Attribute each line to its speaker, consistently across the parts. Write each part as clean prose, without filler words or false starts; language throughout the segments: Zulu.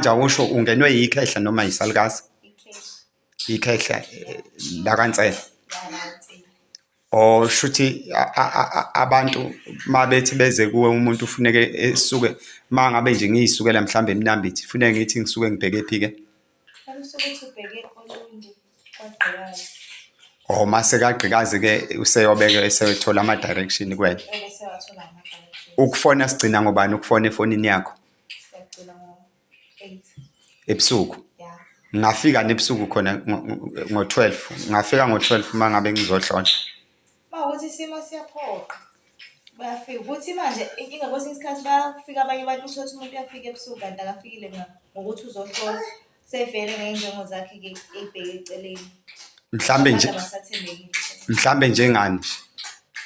Speaker 1: Manje awusho, ungenwe yikhehla noma yisalukazi?
Speaker 2: Ikhehla.
Speaker 1: Ikhehla lakaNsele.
Speaker 2: Yala Nsele.
Speaker 1: Or shuthi abantu mabethi beze kuwe, umuntu ufuneke esuke, mangabe nje ngiyisukela mhlawumbe eMnambithi, kufuneke ngithi ngisuke ngibheke phi-ke?
Speaker 2: Fanele usuke uthi ubheke oLundi, kwaGqikazi.
Speaker 1: Or mase kagqikazi-ke useyobeke eseyothola ama-direction kuwena.
Speaker 2: Bebe sewathola ama-directions.
Speaker 1: Ukufona sigcina ngobani ukufona efonini yakho?
Speaker 2: Siyagcina ngo-8.
Speaker 1: Ebusuku?
Speaker 2: Ya.
Speaker 1: Ngingafika nebusuku khona ngo-12, ngingafika ngo-12 uma ngabe ngizohlola.
Speaker 2: Uma ukuthi isimo siyaphoqa, bayafika. Ukuthi manje inkinga, kwesinye isikhathi bayafika abanye abantu, uthole ukuthi umuntu uyafika ebusuku kanti akafikile ngokuthi uzohlola. Sevele ngey'njongo zakhe-ke ey'bheke eceleni.
Speaker 1: Mhlambe nje
Speaker 2: Abantu abasathembekile.
Speaker 1: Mhlambe njengani nje?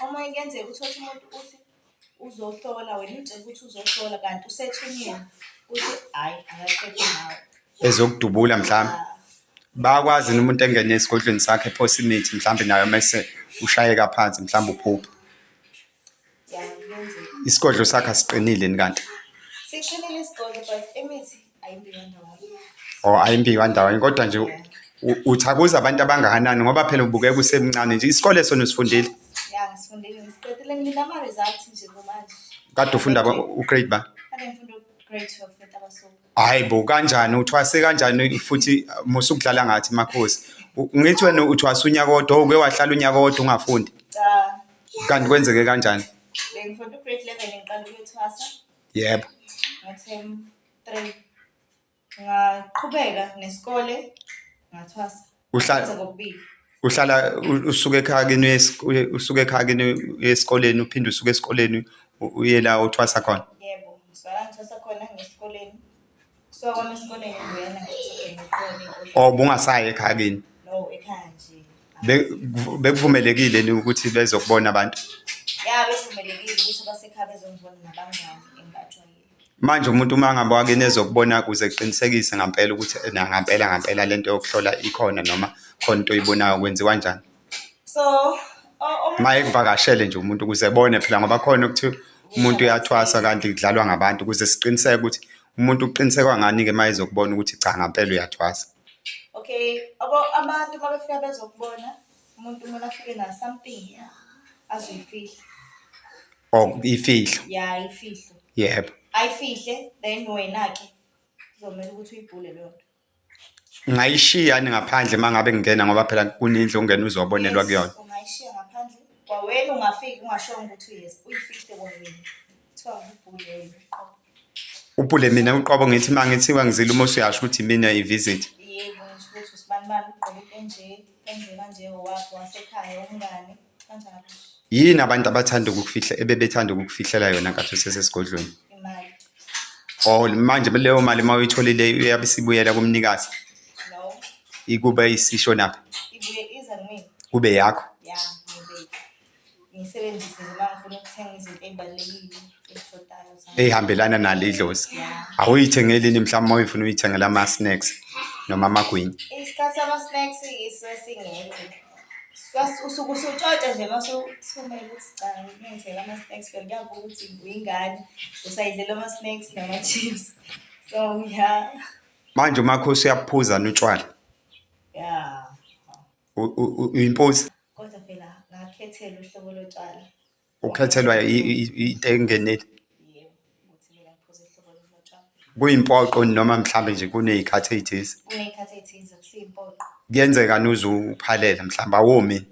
Speaker 2: Omunye kuyenzeka uthole ukuthi umuntu uthi uzohlola, wena uy'tshela ukuthi uzohlola kanti usethunyiwe ukuthi hhayi, akaqede ngawe.
Speaker 1: Ezokudubula mhlambe.
Speaker 2: Ya.
Speaker 1: Bayakwazi yini umuntu engene esigodlweni sakhe ephose imithi mhlambe nayo, mese ushayeka phansi, mhlambe uphuphe?
Speaker 2: Ya, kuyenzeka.
Speaker 1: Isigodlo sakhe asiqinile yini kanti?
Speaker 2: Siqinile isigodlo, but imithi ayimbiwa ndawonye.
Speaker 1: Or ayimbiwa ndawonye, kodwa nje uthi akuze abantu abangakanani, ngoba phela ubukeka usemncane nje. Isikole sona usifundile?
Speaker 2: Ya, ngisifundile, ngisiqedile, ngilinde ama-results nje kumanje.
Speaker 1: Kade ufunda u-grade ba?
Speaker 2: Kade ngifunda u-grade 12 eTabasolo.
Speaker 1: Hayi bo, kanjani uthwase kanjani futhi? Musukudlala ngathi, makhosi. Ngithi wena uthwase unyaka owodwa, uke wahlala unyaka owodwa ungafundi?
Speaker 2: Cha.
Speaker 1: Kanti kwenzeke kanjani?
Speaker 2: Bengifunda u-grade 11 ngiqala ukuyothwasa. Ngo-term 3. Ngaqhubeka nesikole, ngathwasa.
Speaker 1: Uhlala
Speaker 2: Ngenza kokubili.
Speaker 1: Uhlala usuke ekhaya kini usuke ekhaya kini uye esikoleni, uphinde usuke esikoleni uye la othwasa khona?
Speaker 2: Yebo, ngisuka la ngithwasa khona ngesikoleni. Kusuka kwami esikoleni ngibuya la ngithwasa khona, ngiqhubeke ney'nkundla.
Speaker 1: Or ubungasayi ekhaya kini?
Speaker 2: No, ekhaya nje.
Speaker 1: Bekuvumelekile yini ukuthi bezokubona abantu?
Speaker 2: Ya, bevumelekile ukuthi abasekhaya bezongibona nabangani engibajwayele.
Speaker 1: Manje umuntu uma ngabe wakini ezokubona ukuze kuqinisekise ngampela ukuthi na ngampela ngampela lento yokuhlola ikhona noma khona into oyibonayo, kwenziwa kanjani?
Speaker 2: So, omunye
Speaker 1: Uma ekuvakashele nje umuntu ukuze ebone phela, ngoba khona ukuthi umuntu uyathwasa kanti kudlalwa ngabantu, ukuze siqiniseke ukuthi umuntu uqinisekwa ngani-ke uma ezokubona ukuthi cha, ngampela uyathwasa.
Speaker 2: Okay, abantu uma befika bezokubona, umuntu kumele afike na something azoyifihla.
Speaker 1: Or ifihlo?
Speaker 2: Ya, ifihlo. Ayifihle, then wena-ke kuzomele ukuthi uyibhule leyo nto.
Speaker 1: Ngayishiya yini ngaphandle uma ngabe ngingena, ngoba phela kunendlu ongena uzobonelwa
Speaker 2: Yes,
Speaker 1: kuyona?
Speaker 2: ungayishiya ngaphandle. Kwawena ungafiki ungashongo ukuthi uyeza, uyifihle kwawena. Kuthiwa ubhule wena uqobo.
Speaker 1: Ubhule mina uqobo, ngithi uma ngithiwa ngizile, uma usuyasho ukuthi mina i-visit?
Speaker 2: Yebo, ngisho ukuthi usibanibani, ugqoke into enje, enje kanje, owakho wasekhaya, umngani, kanjalo nje.
Speaker 1: Yini abantu abathanda ukukufihla, ebebethanda ukukufihlela yona nkathi usesesigodlweni?
Speaker 2: Imali.
Speaker 1: Or manje leyo mali uma uyitholile iyabe isibuyela kumnikazi?
Speaker 2: No.
Speaker 1: Ikube isishonaphi?
Speaker 2: Ibuye iza kumina.
Speaker 1: Kube yakho?
Speaker 2: Ya, ngibe ngiyisebenzise nje uma ngifuna ukuthenga izinto ey'balulekile ey'shodayo zami.
Speaker 1: Ey'hambelana nalo idlozi?
Speaker 2: Ya.
Speaker 1: Awuyithengeli yini mhlawumbe uma uyifuna uyithengela ama-snacks noma amagwinya?
Speaker 2: Isikhathi sama-snacks isuke singekho. Usuke usutshontsha nje uma usumele ukuthi cha, ngingithengele ama-snacks, phela kuyavuka ukuthi uyingane usayidlela ama-snacks nama-chips. So ya.
Speaker 1: Manje umakhosi uyabuphuza utshwala?
Speaker 2: Ya.
Speaker 1: Uyimpuzi?
Speaker 2: Kodwa phela ngakhethelwa uhlobo lotshwala.
Speaker 1: Ukhethelwa into engenile?
Speaker 2: Yebo, ukuthi mina ngiphuze uhlobo lotshwala.
Speaker 1: Kuyimpoqo noma mhlambe nje kuney'khathi ey'thize?
Speaker 2: Kuney'khathi ey'thize, akusiyimpoqo.
Speaker 1: Kuyenzeka uze uphalele mhlawumbe, awomi?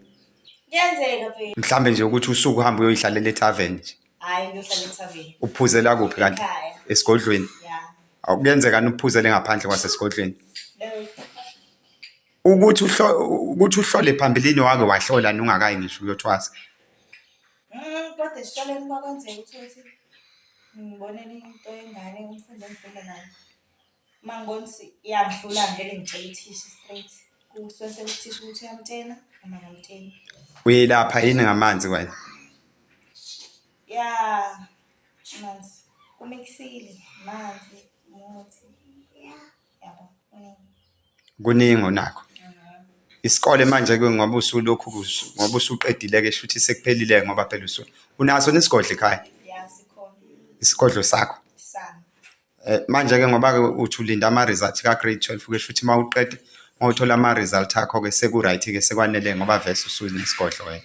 Speaker 2: Kuyenzeka phela.
Speaker 1: Mhlambe nje ukuthi usuke uhambe uyoyihlalela ethaveni nje?
Speaker 2: Hhayi, ngiyohlala ethaveni.
Speaker 1: Uphuzela kuphi kanti?
Speaker 2: Ekhaya.
Speaker 1: Esigodlweni?
Speaker 2: Ya.
Speaker 1: Kuyenzeka uphuzele ngaphandle kwasesigodlweni?
Speaker 2: No.
Speaker 1: Ukuthi uhlole phambilini, wake wahlola ungakayi ngisho uyothwasa?
Speaker 2: Kodwa esikoleni kwakwenzeka uthole ukuthi ngibonela into yengane, umfundi engifunda naye. Uma ngibona ukuthi iyangihlula, ngivele ngitshele uthisha straight. Kusuke sekuthisha ukuthi uyamtshena noma akamtsheni.
Speaker 1: Uyelapha yini ngamanzi wena?
Speaker 2: Ya, amanzi. Kumikisile, amanzi, umuthi. Yabo, kuningi.
Speaker 1: Kuningi onakho. Isikole manje-ke, ngoba usulokhu, ngoba usuqedile-ke, shuthi sekuphelile, ngoba phela unaso nesigodlo ekhaya?
Speaker 2: Ya, sikhona.
Speaker 1: Isigodlo sakho?
Speaker 2: Sami.
Speaker 1: Manje-ke ngoba-ke uthi ulinde ama-result ka-grade 12 kusho ukuthi uma uqeda, uma uthola ama-result akho-ke seku-right-ke sekwanele ngoba vese usunesigodlo wena.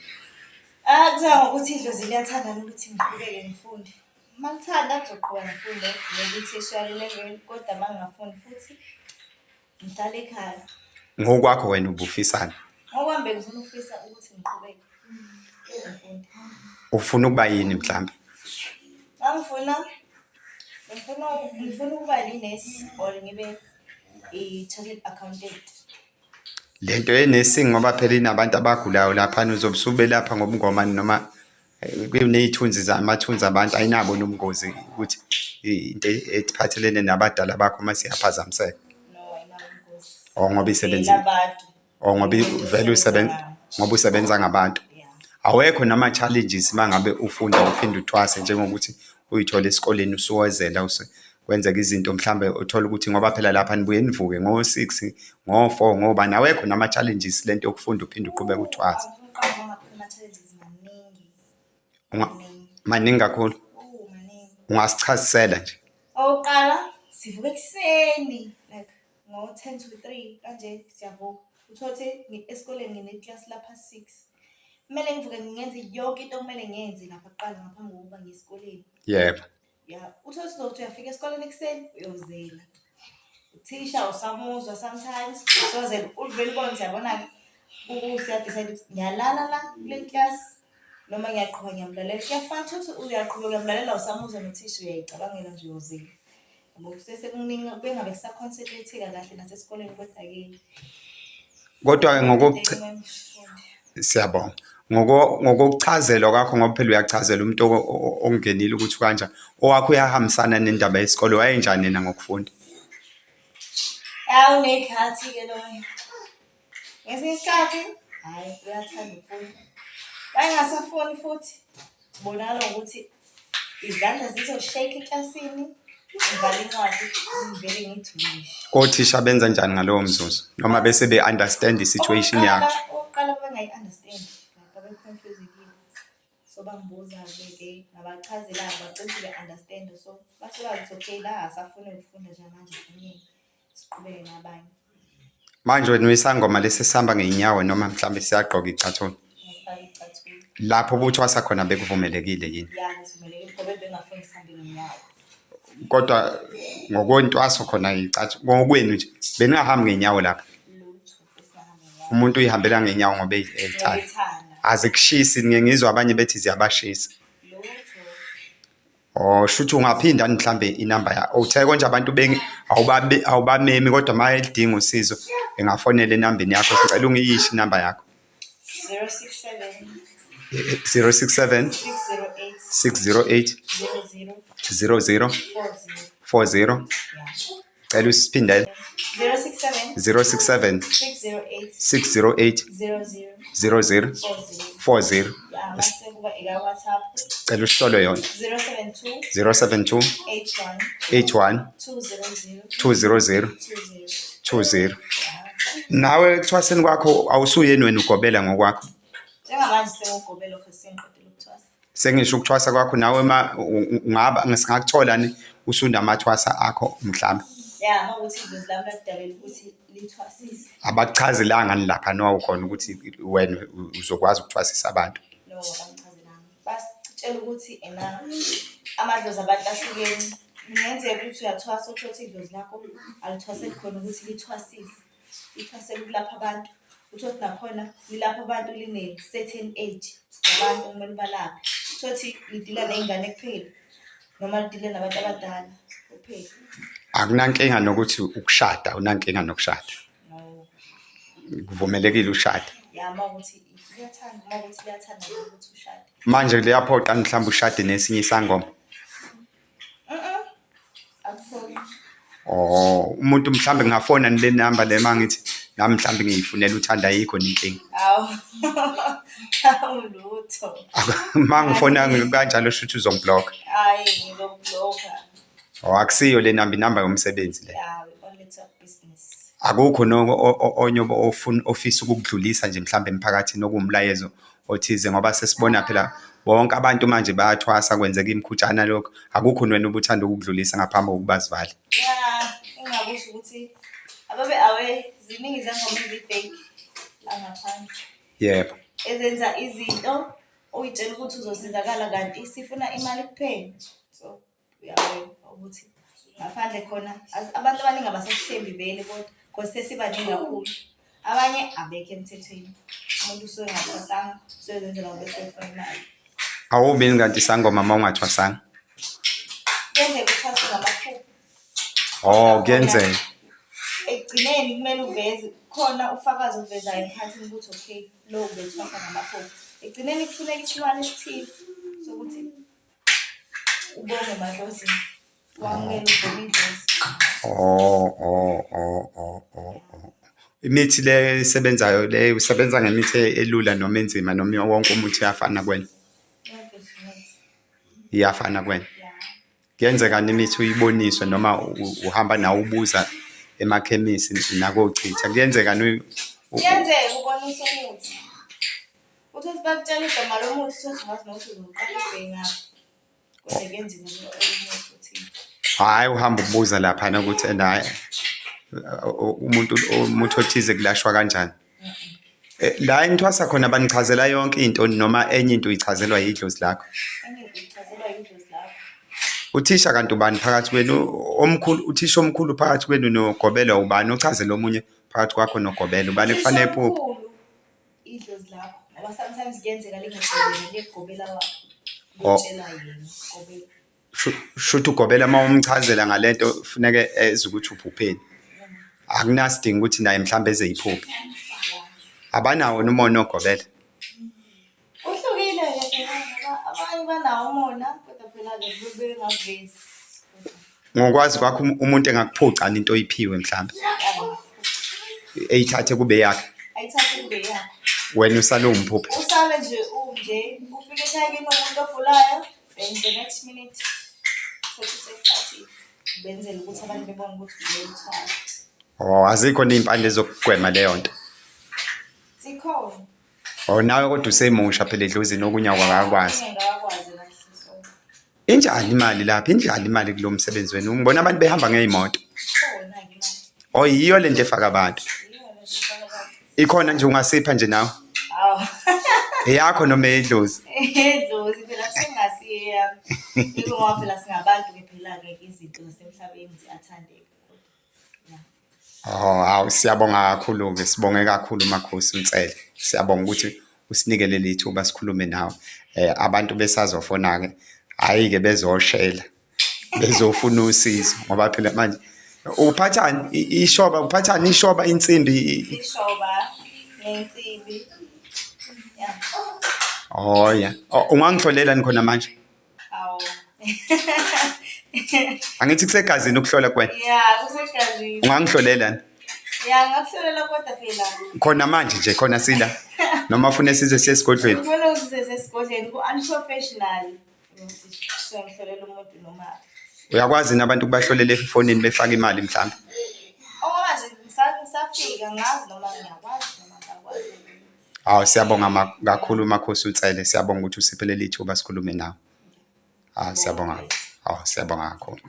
Speaker 2: Ah, kuzoya ngokuthi idlozi liyathanda yini ukuthi ngiqhubeke ngifunde. Uma lithanda ngizoqhubeka ngifunde ngiye kwi-tertiary level, kodwa uma ngingafuni futhi ngihlale ekhaya.
Speaker 1: Ngokwakho wena ubufisani?
Speaker 2: Ngokwami bengifuna ukufisa ukuthi ngiqhubeke ngifunde.
Speaker 1: Ufuna ukuba yini mhlambe?
Speaker 2: Ngangifuna ngifuna ngifuna ukuba i-nurse or ngibe i-chartered accountant.
Speaker 1: Le nto ye-nursing ngoba phela inabantu abagulayo laphana uzobe usubelapha ngobungoma noma kuney'thunzi amathunzi abantu ayinabo nobungozi ukuthi into ephathelene nabadala bakho mase iyaphazamiseka.
Speaker 2: No, ayinabo ubungozi.
Speaker 1: Or ngoba isebenza
Speaker 2: Abantu.
Speaker 1: or ngoba vele usebenza ngoba usebenza ngabantu.
Speaker 2: Yeah.
Speaker 1: Awekho nama-challenges uma ngabe ufunda uphinde uthwase njengokuthi uy'thole esikoleni usuwozela kwenzeka izinto mhlambe uthole ukuthi ngoba phela lapha nibuye nivuke ngo-six, ngo-four, ngobani. Awekho nama-challenges lento yokufunda uphinde uqhubeke uthwase.
Speaker 2: Angifuni ukuqamba amanga phela ama-challenges maningi. Maningi.
Speaker 1: Maningi kakhulu.
Speaker 2: Maningi.
Speaker 1: Ungasichazisela nje?
Speaker 2: Okokuqala, sivuka ekuseni like ngo-ten to three kanje siyavuka. Uthole ukuthi esikoleni ngine-class lapha six. Kumele ngivuke ngenze yonke into okumele ngiyenze lapha kuqala ngaphambi kokuba ngiye esikoleni.
Speaker 1: Yebo.
Speaker 2: Ya, uthole ukuthi uzothi uyafika esikoleni ekuseni uyozela. Uthisha usamuzwa sometimes usozela uvele ubone ukuthi yabona-ke usuya-decide ukuthi ngiyalala la kule class noma ngiyaqhuba ngiyamlalela. Kuyafana uthole ukuthi uyaqhubeka uyamlalela awusamuzwa nothisha uyayicabangela nje uyozela. Yabo kusuke sekuningi bengabe kusa-concentrate-eka kahle nasesikoleni kodwa-ke
Speaker 1: Kodwa-ke siyabonga. Ngokokuchazelwa kwakho ngoba phela uyachazela umuntu ongenile ukuthi kanjani. Owakho uyahambisana nendaba yesikole, wayenjani yena ngokufunda?
Speaker 2: Hawu uney'khathi-ke loyo. Ngesinye isikhathi, hhayi uyathanda ukufunda. Wayengasafuni futhi, kubonakala ngokuthi izandla zizo-shake eklasini, ngibhale incwadi, ngivele ngithule nje.
Speaker 1: Othisha benza njani ngalowo mzuzu noma bese be-understand i-situation yakho?
Speaker 2: Okokuqala babengayi-understand, like babe-confuse-ekile. So bangibuza-ke ke, ngabachazela-ke bagcina sebe-understand-a. So base bazi ukuthi okay la asafuni ukufunda njengamanje simyeke. Siqhubeke nabanye.
Speaker 1: Manje wena uyisangoma lesi esihamba ngey'nyawo noma mhlawumbe siyagqoka iy'cathulo?
Speaker 2: Ngifake iy'cathulo.
Speaker 1: Lapho obuthwasa khona bekuvumelekile yini?
Speaker 2: Ya, besivumelekile ngoba bengafuni sihambe ngey'nyawo.
Speaker 1: Kodwa ngokwentwaso khona iy'cathulo, ngokwenu nje beningahambi ngey'nyawo lapha?
Speaker 2: Lutho, besingahambi ngey'nyawo.
Speaker 1: Umuntu uyihambela ngey'nyawo ngoba
Speaker 2: Ngoba
Speaker 1: ethanda.
Speaker 2: ethanda.
Speaker 1: Azikushisi, ngiye ngizwe abanye bethi ziyabashisa.
Speaker 2: Lutho.
Speaker 1: Oh, shuthi ungaphinda mhlambe inamba yakho. Uthe konje abantu awubabe awubamemi kodwa uma elidinga usizo engafonela enambeni yakho. Sicela ungiyisho inamba yakho.
Speaker 2: 067
Speaker 1: 067
Speaker 2: 608
Speaker 1: 608
Speaker 2: 00
Speaker 1: 00
Speaker 2: 40.
Speaker 1: 40.
Speaker 2: Yeah.
Speaker 1: Cela usiphindele.
Speaker 2: 067
Speaker 1: 067
Speaker 2: 608
Speaker 1: 608
Speaker 2: 00
Speaker 1: 00
Speaker 2: 40.
Speaker 1: 40.
Speaker 2: Ya, mase kuba eka WhatsApp
Speaker 1: Cela usihlole yona.
Speaker 2: 072
Speaker 1: 072
Speaker 2: 81
Speaker 1: 81
Speaker 2: 200
Speaker 1: 200
Speaker 2: 20.
Speaker 1: 20. Nawe ekuthwaseni kwakho awusuyeni wena ugobela ngokwakho.
Speaker 2: Njengamanje sengugobela cause sengiqedile ukuthwasa.
Speaker 1: Sengisho ukuthwasa kwakho nawe ma ungaba singakuthola ni usunamathwasa akho mhlawumbe.
Speaker 2: Ya, mawukuthi idlozi lami lakudalela ukuthi lithwasise.
Speaker 1: Abakuchazelanga ni lapha nowawukhona ukuthi wena uzokwazi ukuthwasisa abantu.
Speaker 2: No, abangichazelanga. Basitshela ukuthi ena amadlozi abantu ahlukene. Kungenzeka ukuthi uyathwasa uthole ukuthi idlozi lakho alithwaseli khona ukuthi lithwasise. Lithwasela ukulapha abantu. Uthole ukuthi nakhona lilapha abantu line-certain age yabantu okumele ubalaphe. Uthole ukuthi lidila ney'ngane kuphela noma lidila nabantu abadala kuphela.
Speaker 1: Akunankinga nokuthi ukushada, awunankinga nokushada.
Speaker 2: No.
Speaker 1: Kuvumelekile ushade.
Speaker 2: Ya, uma kuwukuthi uyathanda, uma kuwukuthi liyathanda ukuthi ushade.
Speaker 1: Manje liyaphoqa mhlawumbe ushade nesinye isangoma?
Speaker 2: Akupholi.
Speaker 1: Oh, umuntu mhlawumbe ngingafona le namba le mangithi nami mhlawumbe ngiyifunela uthanda ayikho nenkinga.
Speaker 2: Hawu. Hawu lutho.
Speaker 1: Uma ngifona kanjalo shuthi uzongiblock.
Speaker 2: Hayi ngizokubloka.
Speaker 1: Oh, akusiyo le namba inamba yomsebenzi le.
Speaker 2: Ya, we only talk business.
Speaker 1: Akukho onye ofuna ofisa ukukudlulisa nje mhlawumbe emphakathini okuwumlayezo othize ngoba sesibona phela Bonke abantu manje bayathwasa, kwenzeka imikhutshana lokhu. Akukho wena obuthanda ukukudlulisa ngaphambi kokuba sivale?
Speaker 2: Ya, engingakusho ukuthi ababe aware, ziningi izangoma ezi-fake la ngaphandle.
Speaker 1: Yebo.
Speaker 2: Ezenza izinto uy'tshela ukuthi uzosizakala kanti sifuna imali kuphela. So, uyabona ukuthi ngaphandle khona abantu abaningi abasasithembi vele kodwa cause sesibaningi kakhulu. Abanye abekho emthethweni. Umuntu usuke engathwasanga, usuke ezenzela ngoba esuke efuna imali.
Speaker 1: Awubi yini kanti isangoma uma ungathwasanga?
Speaker 2: Kuyenzeka uthwase ngamaphupho.
Speaker 1: Oh, kuyenzeka.
Speaker 2: Ekugcineni kumele uveze khona ufakazi obuvezayo emphakathini ukuthi okay, lo ubethwasa ngamaphupho. Ekugcineni kufuneka isilwane esithile sokuthi ubonge emadlozini, wamukele uvume idlozi.
Speaker 1: Oh, oh, oh, oh, oh, oh. Imithi le esebenzayo le usebenza ngemithi elula noma enzima noma wonke umuthi uyafana kuwena?
Speaker 2: Yonke nje imithi.
Speaker 1: Iyafana kuwena?
Speaker 2: Ya.
Speaker 1: Kuyenzeka imithi uyiboniswe noma uhamba nawe ubuza emakhemisi nakochitha. Kuyenzeka
Speaker 2: Kuyenzeka ubonise umuthi. Uthi uthi bakutshela igama lomuthi, uthi ungazi nokuthi uzoqala ubheke ngaphi. Kodwa kuyenzeka ukuthi umuthi uthini.
Speaker 1: Hhayi uhamba ubuza laphana ukuthi ena hhayi umuntu umuthi othize kulashwa kanjani. La enithwasa khona banichazela yonke into noma enye into uyichazelwa yidlozi lakho?
Speaker 2: Enye into uyichazelwa yidlozi lakho.
Speaker 1: Uthisha kanti ubani phakathi kwenu omkhulu, uthisha omkhulu phakathi kwenu nogobela ubani ochazela omunye phakathi kwakho nogobela ubani
Speaker 2: Uthisha
Speaker 1: kufanele ephuphe?
Speaker 2: omkhulu idlozi lakho ngoba sometimes kuyenzeka lingatsheli yena liyekugobela wakho
Speaker 1: Oh.
Speaker 2: liyotshela yena ugobela.
Speaker 1: Shuthi ugobela uma umchazela ngale nto funeke ezwe ukuthi uphupheni. Akunasidingo ukuthi naye mhlawumbe eze yiphuphe. Abanawo umona ogobela?
Speaker 2: Kuhlukile-ke phela ngoba abanye banawo umona kodwa phela-ke bengakuvezi.
Speaker 1: Ngokwazi kwakho umuntu engakuphuca into oyiphiwe mhlawumbe? Eyithathe kube yakhe.
Speaker 2: Ayithathe kube yakhe.
Speaker 1: Wena usale uwumphuphe.
Speaker 2: Usale nje unje, ufike ekhaya kini umuntu ogulayo, then the next minute futhi sekuthathile. Benzela ukuthi abantu bebone ukuthi uyethwala.
Speaker 1: Oh, azikho ney'mpande zokugwema leyo nto.
Speaker 2: Zikhona.
Speaker 1: Oh, nawe kodwa usemusha phela edlozini okunye awukakwazi.
Speaker 2: Okunye ngakakwazi kahle so.
Speaker 1: Injani imali lapha? Injani imali kulo msebenzi wenu? Ngibona abantu behamba ngey'moto.
Speaker 2: Ikhona-ke imali.
Speaker 1: Oh, yiyo le nto efaka abantu.
Speaker 2: Yiyo le nto efaka abantu.
Speaker 1: Ikhona nje ungasipha nje nawe?
Speaker 2: Hawu.
Speaker 1: Eyakho noma eyedlozi?
Speaker 2: Eyedlozi phela sengasiye eyami. Yiko ngoba phela singabantu-ke phela-ke izinto zasemhlabeni ziyathandeka. Ya.
Speaker 1: Oh, hawu siyabonga kakhulu-ke, sibonge kakhulu Makhosi uNsele. Siyabonga ukuthi usinike leli thuba sikhulume nawe. Abantu besazofona-ke, hhayi-ke bezoshela, bezofuna usizo ngoba phela manje uphathani ishoba, uphathani ishoba insimbi?
Speaker 2: Ishoba nensimbi. Ya.
Speaker 1: Oh ya. Oh, ungangihlolela ni khona manje?
Speaker 2: Awu.
Speaker 1: Angithi kusegazini ukuhlola kuwena?
Speaker 2: Ya, kusegazini.
Speaker 1: Ungangihlolela ni?
Speaker 2: Ya, ngakuhlolela kodwa phela.
Speaker 1: Khona manje nje khona sila. Noma ufune size siye esigodlweni.
Speaker 2: Ufuna size esigodlweni ku-unprofessional. Ukuthi ngihlolela umuntu noma
Speaker 1: Uyakwazi nabantu kubahlolela efonini befaka imali mhlawumbe?
Speaker 2: Okwamanje ngisafika ngazi noma ngiyakwazi noma ngakwazi.
Speaker 1: Hawu siyabonga kakhulu Makhosi uNsele, siyabonga ukuthi usiphe leli thuba sikhulume nawe. Hawu siyabonga. Hawu siyabonga kakhulu.